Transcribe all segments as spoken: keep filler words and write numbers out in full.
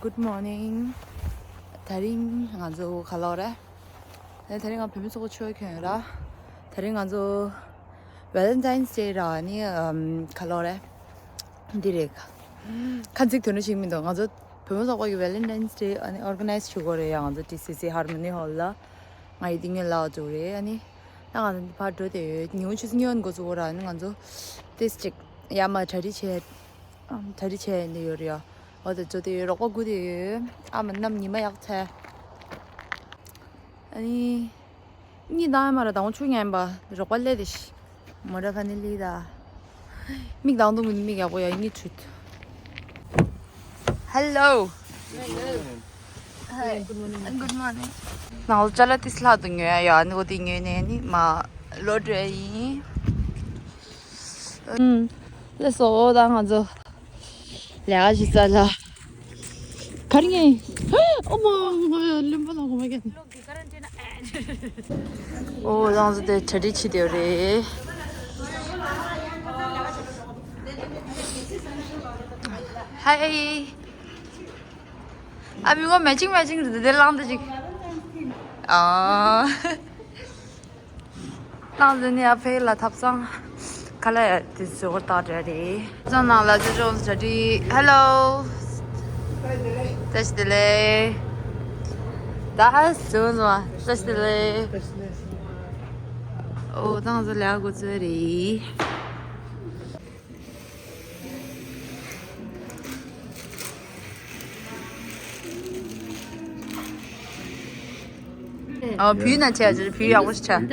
Good morning. དེ་རིང་ང་ཚོ་ག་ལོག་རེད། དེ་རིང་ང་བུད་མེད་ཚོགས་པ་ཆོས་ཁྱོན་ར། དེ་རིང་ང་ཚོ་Valentine's Day ར་ནི་ཨམ་ག་ལོག་རེད། འདི་རེད། ཁ་ཚིག་དོན་ཞིག་མི་འདུག་ང་ཚོ་བུད་མེད་ཚོགས་པ་གི་Valentine's Day ཨ་ནི་organize བྱེད་དགོས་རེད་ཡ། ང་ཚོ་ཊི་སི་སི་Harmony Hall ལ་ང་ཡི་སྟེང་ངེད་ལ་འདུག་རེད། ཨ་ནི་ད་ང་ཚོ་འདི་ཕར་འགྲོ་བསྡད་ཡོད། ཉི་ཧོང་ཆུ་ཚོད་གཉིས་པ་འགོ་ཚུགས་ར། ཨ་ནི་ང་ཚོ་ཏིས་ཅིག་ཡ་མ་གྲ་སྒྲིག་བྱས། ཨམ་གྲ་སྒྲིག་བྱས་ནས་ཡོད་རེད་ཡ། འོ་དེ་ཚོ་དེ་རོགས་པ་སྒུག་བསྡད་ཡོད། ཨ་མ་གནམ་ཉི་མ་ཡག་ཚ། ཨ་ནི། གཉིད་བཏང་ཡ་མ་ར་དང་པོ་ཆུ་ཉན་པ་རོགས་པ་སླེབས་ཏེ་ཤི། མོ་ཊ་ཁ་ནས་སླེབས་ད། མིག་དང་དུང་གི་མིག་ཡག་པོ་ཡ་གཉིད་ཁྲུད། Hello. Hi. Good morning. Good morning. ནང་ལ་ཅ་ལག་ཏིས་ལྷག་ཏུ་ཉོ་ཡ་ཡོད། ཨ་ནི་འོ་དེ་ཉོས་ནས་ནི་མ་ལོ་འདྲ་ཡིན། ཨུམ། ལགས་སོ། ད་ང་ཚོ་ལས་ཀ་བྱེད་ས་ལ། ག་རེ་ངས། ཨོ་མ། ང་ཡ་བློན་པོ་ནང་གོ་མ་ཀན། ཨོ་རང་ཚོ་དེ་གྲ་སྒྲིག་བྱེད་དེ་རེད། ཧའི། ཨ་མི་ངོ་matching matching རེད་དེ་ལངས་དེ་ཅིག་ཨ། ཏང་འཛིན་ཡ་ཕེ་ལ་ཐབ་ཚང་ཁ་ལ་ཡ་དེ་ཟོ་ཏག་འདྲ་རེད། ཚང་ནང་ལ་ཅོ་ཅོ་ཇ་ཏི། Hello. བཀྲ་ཤིས་བདེ་ལེགས། ད་ཧ་ཟོ་ཟོ་བཀྲ་ཤིས་བདེ་ལེགས། ཨོ་ཏང་ཟོ་ལ་གོ་ཚོད་རེད། ཨ་བུའི་ན་ཆ་ཅི་བུའི་ཡག་པོ་ཞིག་ཆ། ད་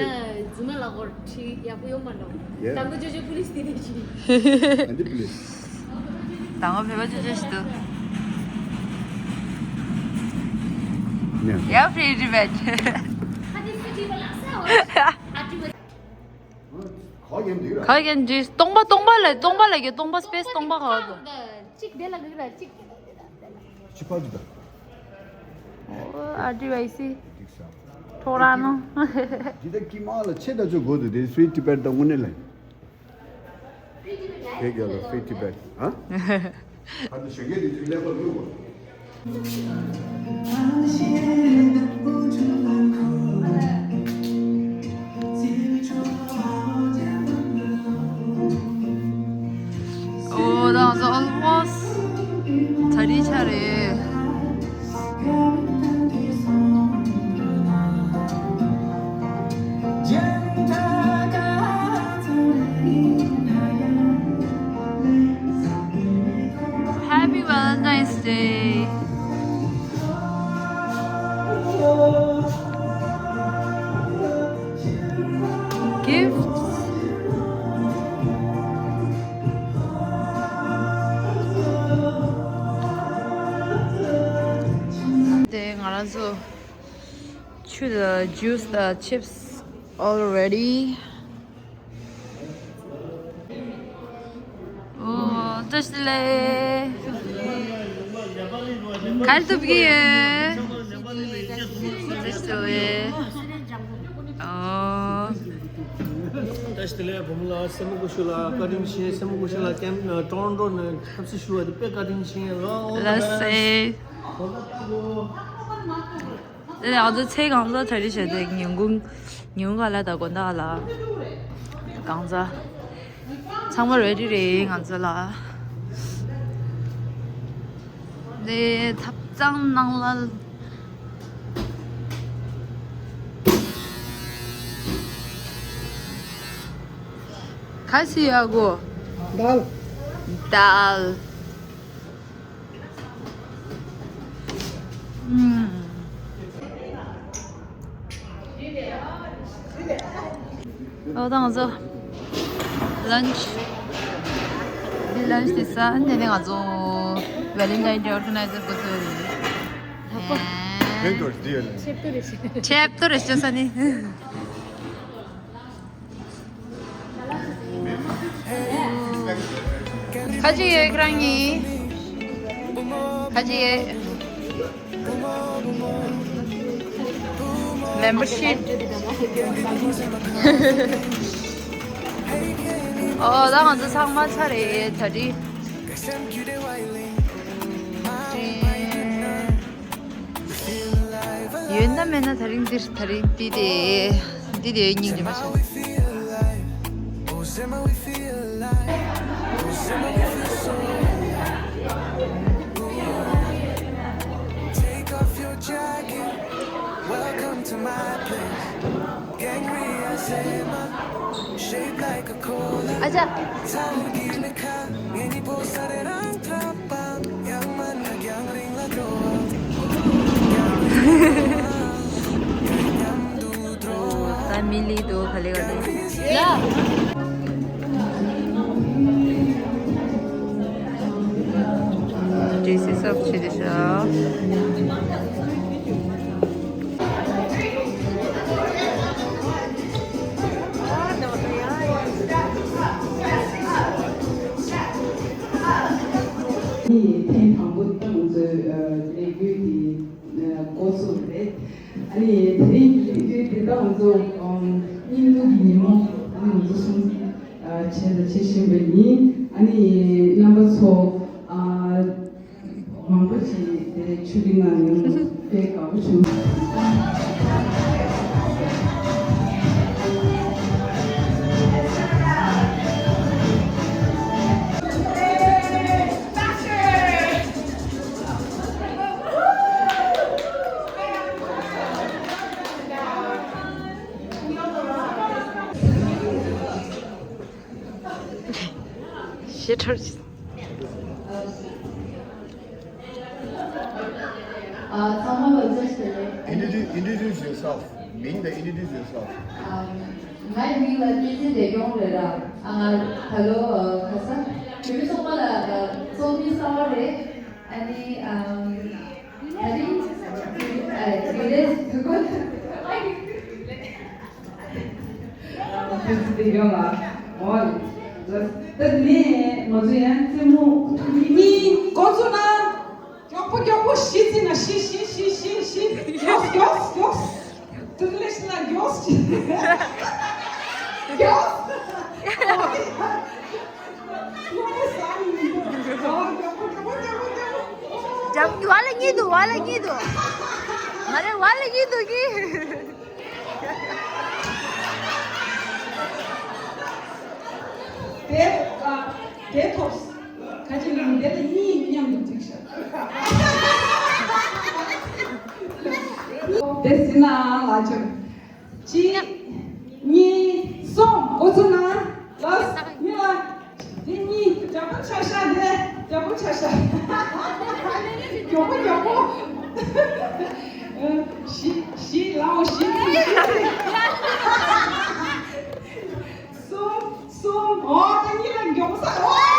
རྫུན་མ་ལ་གོར་ཁྲི་ཡག་པོ་ཡོད་མ་འགྲོ། Yeah. དང་པོ་ཅོ་ཅོ་པུ་ལིས་དེ་དེ་ཞིག And the police. དང་པོ་བོད་པ་ཅོ་ཅོ་ཞིག་འདུག Yeah. Yeah, pretty bad. ཁ་ཡན་འདི་ར། ཁ་ཡན་འདི་སྟོང་པ་སྟོང་པ་ལ་སྟོང་པ་ལ་གི་སྟོང་པ་སྤེས་སྟོང་པ་ག་བ་དུ། གཅིག་དེ་ལ་གི་ར་གཅིག་ཅི་པ་ཅི་ད། ཨོ་ཨ་ཏི་ཝའི་སི། ཐོག་ར་ནོ། ཇི་ད་ཀི་མ་ལ་ཆེ་ད་ཅོ་གོ་དུ་དེ་Free Tibet ད་དངོས་གནས་ལ། ཁེ་ག་ལ་Free Tibet ཧ། ཨ་ནི་ཞོགས་ཀས་དེ་ཅིག་ལེགས་པར་བླུགས་པ། ཨོ་ད་ང་ཚོ་almost གྲ་སྒྲིག་ཆགས་རེད། Happy Valentine's Day. Gifts. དེ་ང་རང་ཚོ་ཆུ་དང་juice དང་chips all ready. ཨོ་བཀྲ་ཤིས་བདེ་ལེགས། ག་རེ་ཐུབ་ཀྱི་ཡོད། བཀྲ་ཤིས་བདེ་ལེགས། ཨོ། བཀྲ་ཤིས་བདེ་ལེགས་བུ་མོ་ལགས། སེམས་པ་སྐུ་ཞབས་ལགས་བཀའ་དྲིན་ཆེ། སེམས་པ་སྐུ་ཞབས་ལགས་ཀེམ་ཊོ་རོན་ཊོ་ནས་ཐབས་ཤེས་ཞུ་བ་དེ་དཔེ་བཀའ་དྲིན་ཆེ། ལགས་སེ། དེ་ནས་ང་ཚོ་ཚེ་གང་ཚ་གྲ་སྒྲིག་བྱས་ཏེ་ཉིན་གུང་ཉིན་གུང་ག་ལ་དང་དགོང་དག་ལ་གང་ཚ་ཚང་མ་རེ་ཌི་རེད་ང་ཚོ་ལ། དེ་ཐབ་ཚང་ནང་ལ་ག་སི་ཡ་གོ། དཱལ། དཱལ། ཨུམ། ཨོ་ད་ང་ཚོ་lunch། འདི་lunch དེ་ས་འདི་ནི་ང་ཚོ་Valentine Day organizer གོ་ཚོད་རེད། ཕན་ཐོགས་འདི་ཡོད་ནི། ཆེབ་ཏུ་རེ་ཆེབ་ཏུ་རེ་ཆེ་ས་ནི། ཁ་ཅིག་ཡོད་ཁྱེད་རང་གཉིས། ཁ་ཅིག་ཡོད། Membership། ཨོ་ད་ང་ཚོ་ཚང་མ་ཚར་རེད་ད་དྲི། ཡོད་ན་མེད་ན་དེ་རིང་འདིར་དེ་རིང་འདི་དེ་འདི་དེ་སྙིང་རྗེ་མ་སོང་། ཨ་ཅག་ད་མི་ལི་དོ་ག་ལེ་ག་ལེ། ཡ། ཌི་སི་སོབ་ཆེ་དེ་ཤ། ཐེངས་དང་པོ་ཏང་ཚོའི་ལས་འགུལ་དེ་འགོ་ཚུགས་རེད། ཨ་ནི་དེ་རིང་གི་ལས་འགུལ་དེ་ཏང་ཚོ་སྙིང་སྡུག་གི་ཉིན་མོ་ཨ་ནི་ང་ཚོ་སྲུང་བརྩི་བྱས་དང་བྱེད་བཞིན་པ་ཡིན། ཨ་ནི་རྣམ་པ་ཚོ་མང་པོ་ཞིག་དེ་ཆུ་རིང་ལ་ཡོང་དཔེ་དགའ་པོ་བྱུང་། ཞེ་ཁྲར། ཨ། ཚང་མ་ལ་བཀྲ་ཤིས་བདེ་ལེགས། Introduce, introduce yourself. མིང་དང་introduce yourself. ཨ། ངའི་མིང་ལ་བསྟན་འཛིན་བདེ་སྐྱོང་རེད་ར། ཨ། ང་ད་ལོ་ཨ་ག་ས་བོད་མི་ཚོགས་པ་ལ་ཨ་ཚོགས་མི་གསར་པ་རེད། ཨ་ནི་ཨ་ད་རིང་ཨ་ཡུ་ལེ་དུ་གོ་ད་དེ་ཚོ་དེ་ཡོང་ལ། འོ། ད་ནས་ང་ཚོ་ཡང་རྩེད་མོ་གཉིས་འགོ་ཚུགས་ན། མགྱོགས་པོ་མགྱོགས་པོ་བཞི་བརྩིས་ན་བཞི་བཞི་བཞི་བཞི་བཞི། མགྱོགས་མགྱོགས་མགྱོགས། ཏུ་ལེ་ཤི་ལ་མགྱོགས། མགྱོགས། མགྱོགས་པོ་ཟ་མི་འདུག་མགྱོགས་པོ་མགྱོགས་པོ་མགྱོགས་པོ་མགྱོགས་པོ། བ་ལ་གཉིས་འདུག་བ་ལ་གཉིས་འདུག་མ་རེད། བ་ལ་གཉིས་འདུག་གི། དེ་ཨ་དེ་ཐོབ། ཁ་ཅིག་ལ་འདི་ལ་གཉིས་མཉམ་དུ་འགྲིག་ཤག་དེ་ཟིན་ན་ལ་ཆོད། གཅིག་གཉིས། གསུམ། འགོ་ཚུགས་ན། ལགས། མི་ལ། དེ་གཉིས་རྒྱབ་པོ་ཆ་ཤ་དེ་རྒྱབ་པོ་ཆ་ཤ། མགྱོགས་པོ་མགྱོགས་པོ། བཞི་བཞི་ལའོ་བཞི་བཞི། གསུམ་གསུམ། འོ་ད་གཉིས་ལ་མགྱོགས་པོ་ས། འོ།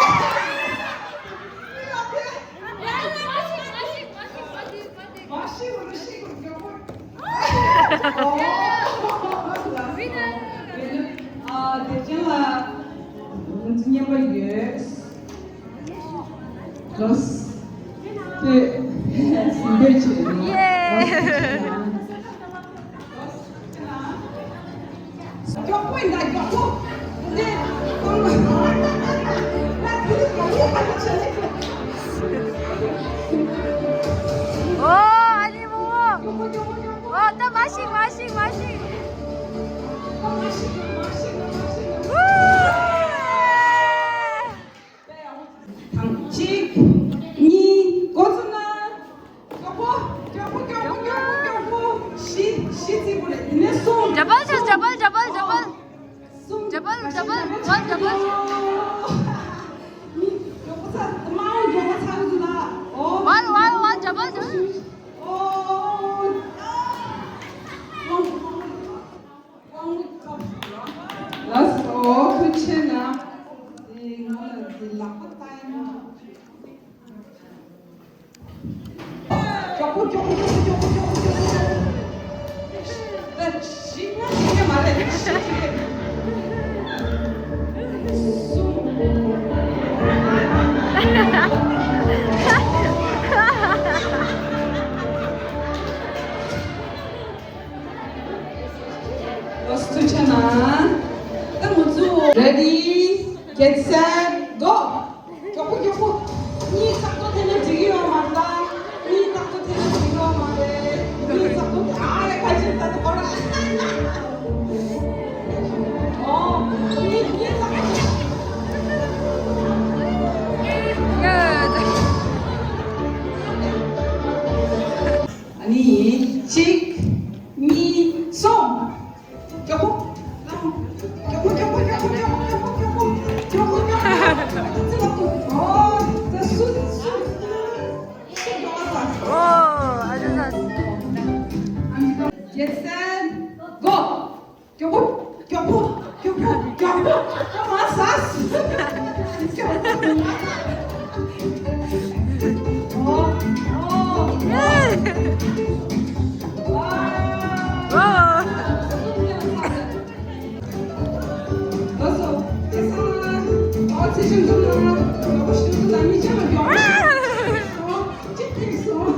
མི་ལ་དེ། མ་ཤི་བར་ཤི་བར་མགྱོགས་པོ། ཨ། དེ་ཅན་ལ་ང་ཚོ་མཉམ་པ་ཡོད། ལོས། དེ་སུ་འདོད་བྱེད། ཡེ། མགྱོགས་པོ་ཡིན་ད་མགྱོགས་པོ། ཨོ། ཨ་ནི་མོ། ཨོ། ད་མ་ཤིག་མ་ཤིག་མ་ཤིག་གཅིག་གཉིས། འགོ་ཚུགས་ན། མགྱོགས་པོ། མགྱོགས་པོ་མགྱོགས་པོ་མགྱོགས་པོ་མགྱོགས་པོ། བཞི་བཞི་བརྩི་དགོས་རེད། དེ་ནས་གསུམ། ཌབ་བལ་ཆགས། ཌབ་བལ། ཌབ་བལ། ཌབ་བལ། གསུམ། ཌབ་བལ། ཌབ་བལ། ཝན་ཌབ་བལ། མགྱོགས་པོ་ཚ། མ་མགྱོགས་པོ་ཚ་གི་འདུག་ད། ཨོ། ཝན། ཝན། ཝན། ཌབ་བལ། ཌབ་བལ། ཨོ། ལགས་སོ། ཐུགས་རྗེ་གནང་། དེ་ང་ལ་དེ་ལག་པ་བཏང་ཡིན་ན། ལགས་སོ། ཐུགས་རྗེ་གནང་། ད་ང་ཚོ་ready, get set, go. མགྱོགས་པོ་མགྱོགས་པོ། གཉིས་ཙག་ཏོ་འཐེན་ན་འགྲིག་གི་ཡོད་མ་རེད། གཉིས་ཙག་ཏོ་འཐེན་ན་འགྲིག་གི་ཡོད་མ་རེད། གཉིས་ཙག་ཏོ་འཐེན། ཨ། གསུམ། མགྱོགས་པོ། མགྱོགས་པོ། མགྱོགས་པོ། མགྱོགས་པོ། ཨོ། ད་སུ་སུ། ཨོ། ཨ་ཅག་ས། Get set, go. མགྱོགས་པོ། མགྱོགས་པོ། མགྱོགས་པོ། མགྱོགས་པོ། ཨ་མ་ཟ། མགྱོགས་པོ། ཨོ། ཨོ། ཨོ། ལགས་སོ། སྐལ་བཟང་། ཨོ་ཚེ་ཆུང་འཛོམས་ལགས། ལགས་པོ་ཞུ་དུ་ལ་གཉིས་ཆ་ལ་མགྱོགས་པོ་ཞུ། ཨོ་གཅིག་ཕེབས་སོང་།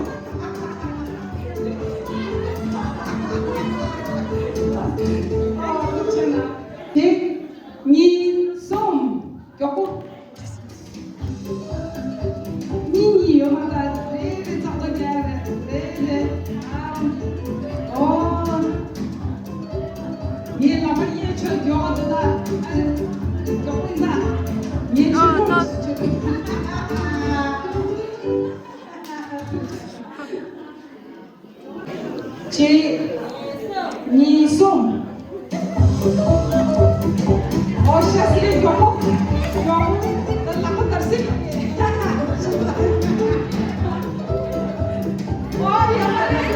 ཨོ་ཐུགས་རྗེ་གནང་། གཅིག་གཉིས། གསུམ། མགྱོགས་པོ། གཉིས་གཉིས་ཡོད་མ་རེད། རེད་རེད། ཙག་ཙག་རྒྱག་རེད། རེད་རེད། ཨ། ཨོ། ངའི་ལག་པ་གཡས་ཕྱོགས་མགྱོགས་འདུག་ད། ཨ་རེད། མགྱོགས་པོ་ཡིན་ད། ངའི་ཕྱོགས་ཨ། ཕྱོགས་ད། ཕྱོགས། གཅིག་གཉིས། གསུམ། ཨོ་ཤ་སི་རེ་མགྱོགས་པོ། མགྱོགས་པོ། ད་ལག་པ་འདར་སིག་ཨོ་ཡ་མ་རེད།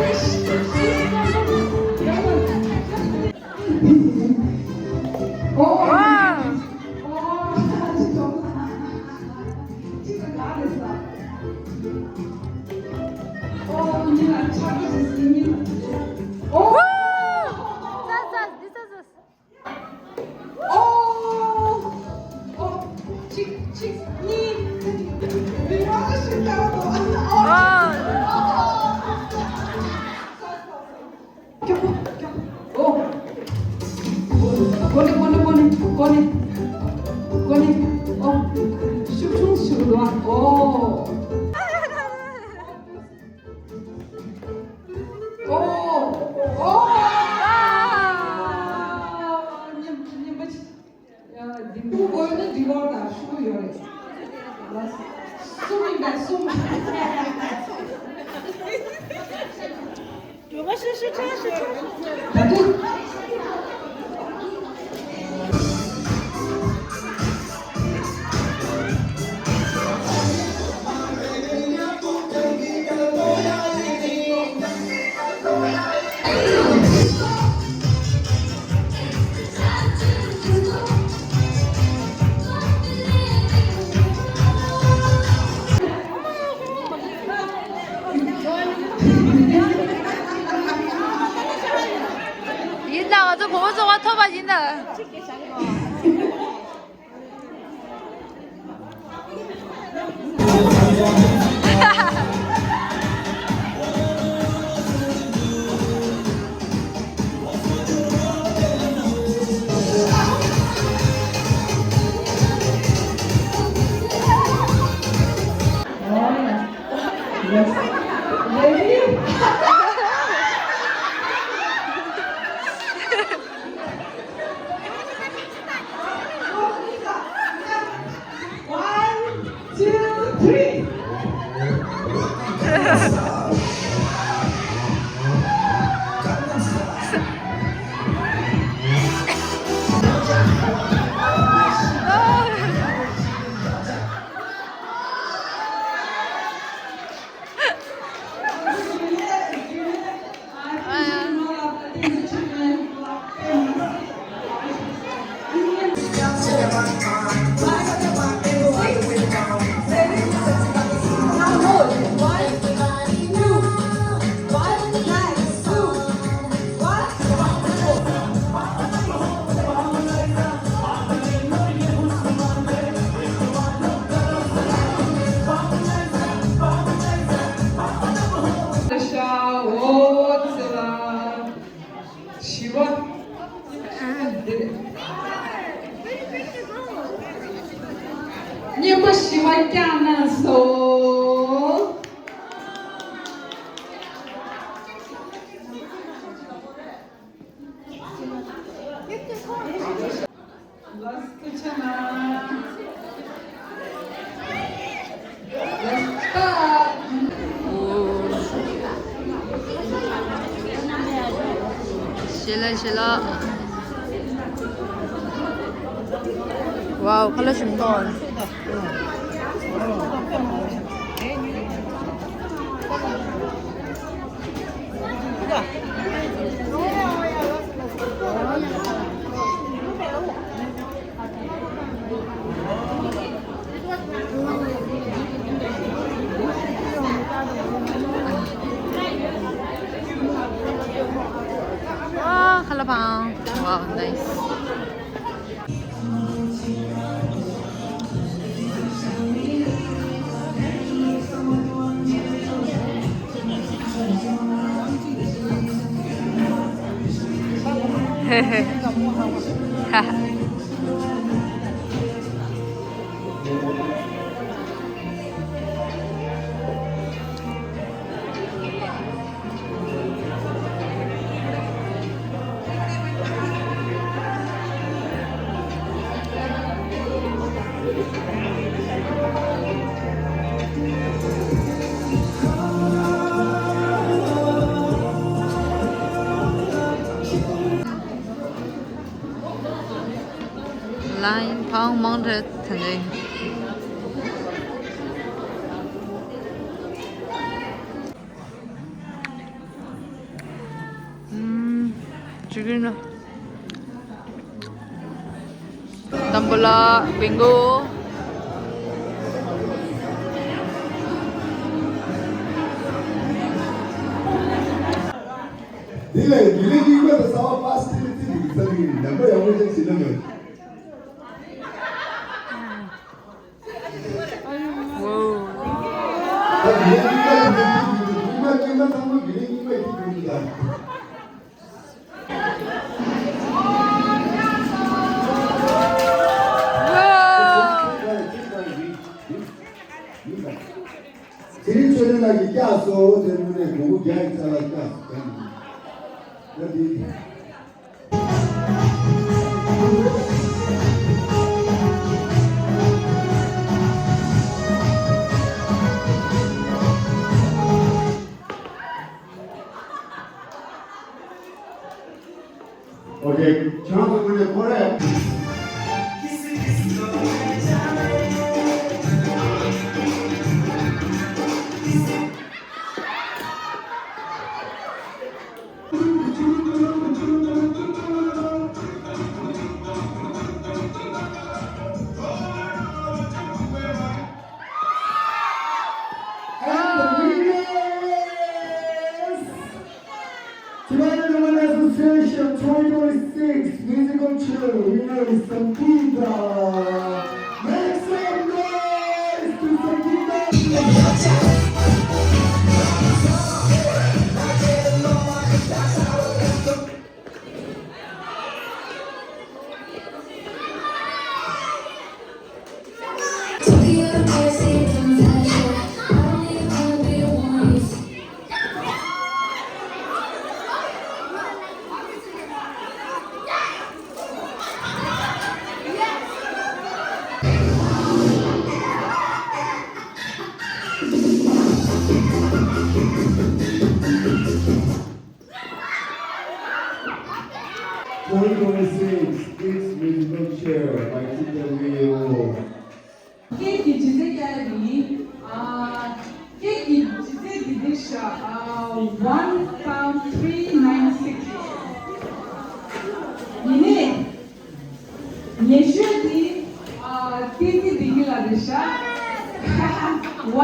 ཨོ། ཨོ། ཨོ། ཅི་ལ་ལ་རེད་ས། ཨོ། ཉི་ལ་ཆགས་ཀྱི་ཟིན་ཉི་ལ། ཨོ། ཨོ། ཨོ། གཅིག་གཅིག་གཉིས། མི་མང་ཞིག་ལྟ་བ་དང་། ཨོ། ཨོ། ཨོ། གོ་ནི་གོ་ནི་གོ་ནི་གོ་ནི་གོ་ནི། ཨོ། ཤུགས་ཆུང་ཞིག་འགྲོ། ཨོ། ཨོ། ཨོ། ཉམས་ཉམས་པ་ཆེ། ཡ། འདི་མགོ་བོ་ནི་འདི་བར་དང་ཤུགས་ཡོད་རེད། གསུམ་ཡིན་པས་གསུམ། ད་དུང་། ཡིན་ད། ང་ཚོ་བུ་མོ་ཚོ་བ་ཐོབ་པ་ཡིན་ད། Yes. Ready? One, two, three. བཞི་པ། གཉིས་པ་བཞི་པ་བསྐྱངས་གནང་སོང་། ལགས་སོ། ཐུགས་རྗེ་གནང་། ལགས་སོ། ཞེ་ལ་ཞེ་ལ། ཝའོ། ཁ་ལག་ཞིམ་ཏོ། ཨ། ཁ་ལག་པང་། ཝའོ། ནའིས། ཧེ་ཧེ། ཧ་ཧ། ལའིན་བང་མང་དྲགས་དེ་འདྲ་ཡིན། ཨུམ། ཅི་གི་ན། ཏམ་བུ་ལ། བི་འགོ། དེ་ལས་མི་ལས་རྙིང་པ་དང་གསར་པ་པ་སི་ཊི་ལ་རྩིས་འདི་གི་ཚ་གི་ནམ་པ་ཡག་པོ་ཅན་ཞིག་ལ་མེད། ཝོ། ད་དེ་རྙིང་པ་ཡིན་ན་དེ་དེ་དེ་རྙིང་པ་རྙིང་པ་ཚང་མ་དེ་རྙིང་པ་ཡིན་དེ་དེ་དེ། དེ་རིང་ཆོས་ལྡན་ལགས་ཀྱིས་བཀྱག་སོ་དེ་མིན་ནས་དགོང་མོ་བརྒྱ་ཡི་ཚ་ལ་བཀྱག་སོ་བཀྱག་ནས། ད་དེ། ཨོ་ཁེ། ཁྱེད་རང་ཚོ་ངོས་ནས་ཁོ་རེ། And the winners, Tibetan Women Association twenty twenty-six Musical Chair winner is Sangeeta. Make some noise to Sangeeta. Twenty twenty-six Kids Musical Chair by T W O. ཁྱེད་ཀྱི་ལྗིད་ཚད་བརྒྱ་ཡིན། ཨ། ཁྱེད་ཀྱི་ལྗིད་ཚད་འདི་འདི་ཤ། ཨ། one pound three nine six ཡིན་ནི། ཉེ་ཤོས་དེ། ཨ། ཏི་ཏི་བདེ་སྐྱིད་ལགས་རེད་ཤག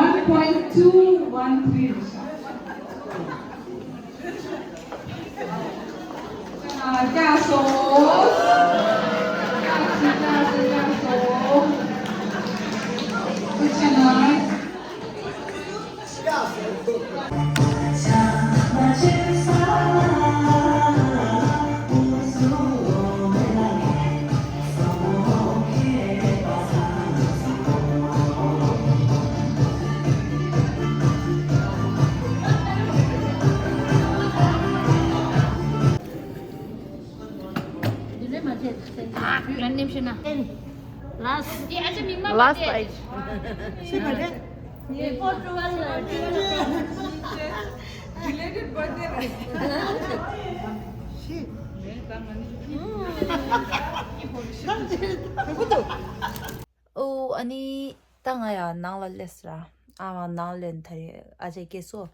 one point two one three རེད་ཤག་ཨ། བཀྱག་སོང་། བཀྱག་སོང་། བཀྱག་སོང་། བཀྱག་སོང་། ཐུགས་རྗེ་གནང་། Last stage. Belated birthday. ཨོ་ཨ་ནི་ད་ང་ཡང་ནང་ལ་སླེབས་ར། ཨ་མ་ནང་ལ་ད་རེས་ཨ་ཅག་སྐྱེས་སོ།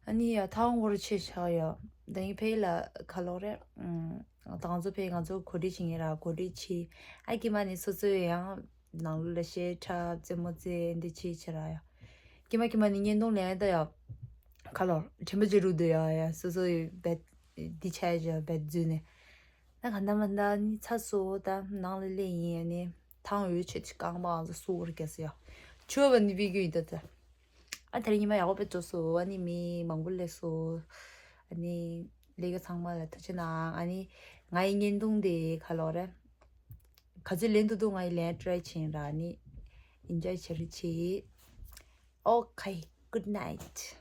ཨ་ནི་ཡ་ཐང་བོར་ཆེ་ཆགས་ཡ། ད་ཡིན་ཕེ་ལ་ཁ་ལོ་རེད། ཨུམ། ད་ང་ཚོ་ཕེ་ང་ཚོ་གོ་སྒྲིག་བྱེད་ངེས་ར་གོ་སྒྲིག་བྱེད། ཨ་ཀྱི་མ་ནི་སོ་སོ་ཡང་ནང་ལ་ཤེ་ཁྲ་རྩེད་མོ་རྩེ་འདི་བྱེད་བྱེད་ར་ཡ། ཀྱི་མ་ཀྱི་མ་ནི་བརྙན་ཐུང་ལེན་ད་ཡ། ཁ་ལོ་དྲན་པ་ཅི་རུ་འདུག་ཡ་ཡ་སོ་སོ་ཡི་བེད་འདི་ཆ་ཡ་བེད་འཛུལ་ནས། ད་ག་འདྲ་མ་འདྲ་ནི་ཚ་སོ་ད་ནང་ལ་སླེབས་ཡིན་ཡ་ནི་ཐང་འོད་ཆེ་ཆེ་རྐང་པ་ང་ཚོ་སུ་བར་རྒྱས་སོ་ཡ། ཆུ་བ་ནི་བི་གུ་ཡིན་ད་ད། ཨ་དེ་རིང་ཉི་མ་ཡག་པོ་དཔེ་འགྲོ་སོང་། ཨ་ནི་མི་མང་པོ་སླེབས་སོང་། ཨ་ནི་ལས་ཀ་ཚང་མ་ལ་ཐུགས་རྗེ་གནང་། ཨ་ནི་ང་ཡི་བརྙན་ཐུང་དེ་ག་ལོ་རེད། ག་ཚོད་ལེན་ཐུབ་ཐུབ་ང་ཡི་ལེན་ཊ་རའི་བྱེད་ར། ཨ་ནི་ཨིན་ཇོའི་བྱེད་རེ་བྱེད། Okay, good night.